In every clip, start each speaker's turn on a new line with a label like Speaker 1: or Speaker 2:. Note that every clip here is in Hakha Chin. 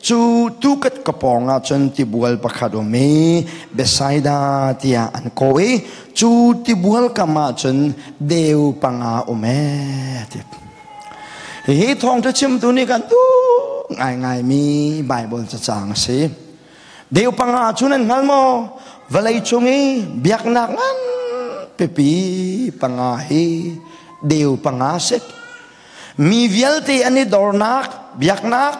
Speaker 1: Cu tukat ka pawng ah cun tibual pakhat um i Bethsaida tiah an kawh i cu tibual kam ah cun deu panga um ee ti. Hihi thawngṭha chimtu nih kan duh ngaingaimi Baibal cacang a si. Deu panga cu nan hngal maw? Vawlei cung i biaknak ngan pipi panga hi deu panga si. Mi vialte an i dornak biaknak,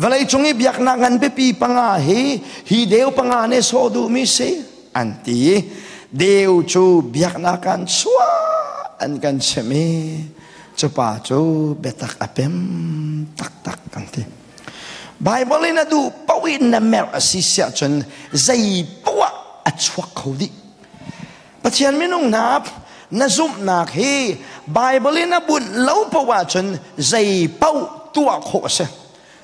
Speaker 1: vawlei cung i biaknak ngan pipi panga hi hi deu panga nih sawh duhmi si an ti. Deu cu biaknak an chuah an kan chimh i cu pa cu biatak a pem taktak kan ti. Bible in a duh paoh in na merh a si siah cun zei poah a chuak kho dih. Pathian minung hna, na zumhnak hi Bible in a bunh lo paoh ahcun zei paoh tuah khawh a si.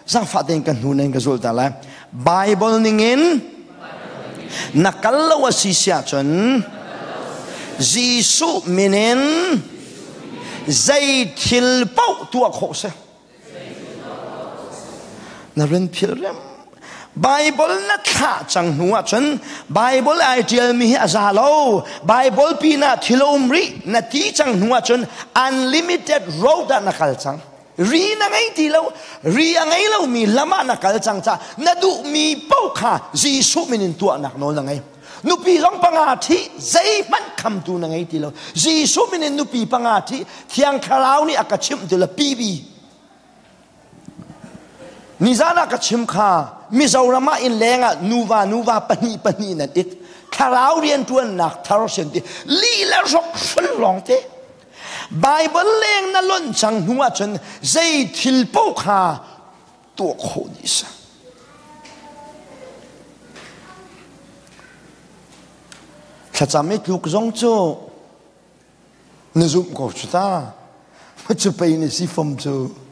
Speaker 1: Zaangfah tein ka hnu nan ka zulh ta lai. Bible ningin na kal lo a si siah cun Jesuh min in zei thil paoh tuah khawh si. Na run philh rem. Bible na thlah cang hnu ahcun Bible ai ṭialmi hi a za lo. Bible pinah thil a um rih na ti cang hnu ahcun unlimited road ah na kal cang. Ri na ngei ti lo. Ri a ngei lomi lam ah na kal cang caah na duhmi paoh kha Jesuh min in tuahnak nawl na ngei. Nupi zong panga ṭhi, zeihmanh khamtu na ngei ti lo. Jesuh min in nupi panga ṭhi, Thiang Thlarau nih a ka chimh ti lo, PB. Nizan ah ka chim kha, Mizoram ah inn leng ah nuva nuva pahnih pahnih nan it. Thlarau rianṭuannak thar sin ti lih le hrok hrul lawng te. Bible leng na lonh cang hnu ahcun zei thil paoh kha tuah khawh dih si. Thlacam i tluk zong cu na zumh ko cu ta. Cu pei na si fom cu.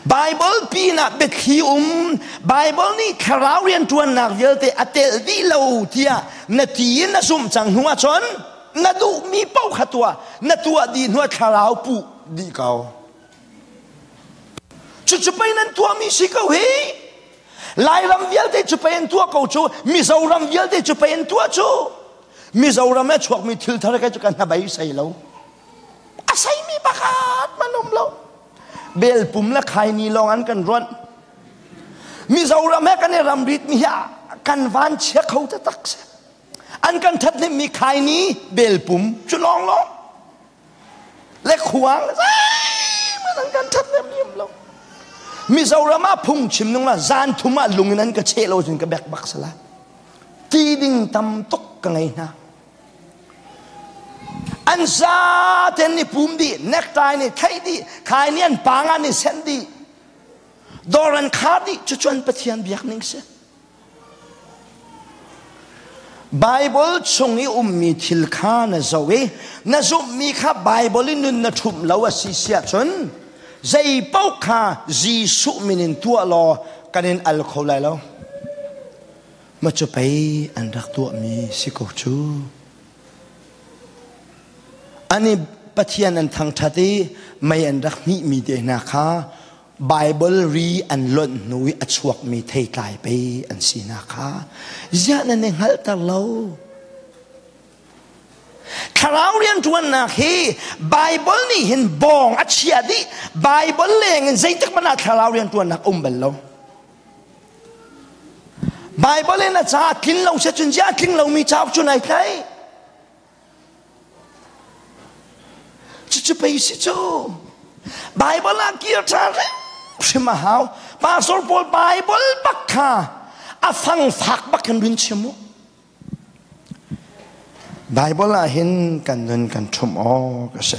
Speaker 1: Bible pinah biathli um, Bible nih thlarau rianṭuannak vialte a telh dih lo tiah na ti in na zumh cang hnu ahcun na duhmi paoh kha tuah, na tuah dih hnu ah thlarau puh dih ko. Cucu pei nan tuahmi si ko hi. Lairam vialte cu pei an tuah ko cu. Mizoram vialte cu pei an tuah cu. Mizoram a chuakmi thil thar kai cu kan hnabei sei lo. A seimi pakhat man um lo. Bel pum le khaini lawng an kan ruanh. Mizoram he kan i ramrit mi hi kan van chia kho taktak si. An kan thathnemmi khaini bel pum cu lawng lawng. Le khuang zeihmanh an kan that lem lo. Mizoram ah phungchim nung la zan thum ah lung in an ka cheh lo cun ka bek bak sala. Ti ding tam tuk ka ngei hna. An za ten ni pum dih, necktie ni thlai dih, khai ni an panga ni sen dih. Dor an khar dih, cucu an Pathian biak ning si. Baibal chung i ummi thil kha na zoh i na zumhmi kha Baibal in nun na ṭhumh lo a si siah cun zei paoh kha Jesuh min in tuah law kan in al kho lai lo. Ma cu pei an rak tuahmi si ko cu. An i Pathian an thangṭhat i mei an rak hmihmi te hna kha Baibal ri an lonh hnu i a chuakmi theitlai pei an sinak kha ziah nan i hngalhter lo? Thlarau rianṭuannak hi Baibal nih hin bawng a chia dih. Baibal leng in zeitik hmanh ah thlarau rianṭuannak um bal lo. Baibal in a ca tlin lo se cun ziah tling lomi cauk cu nai tlaih? Cucu pei si cu. Bible ah kir ṭhan hrim a hau. Pastor pawl Bible bak kha a fangfak bak in run chim u. Bible ah hin kan nun kan ṭhumh awk a si.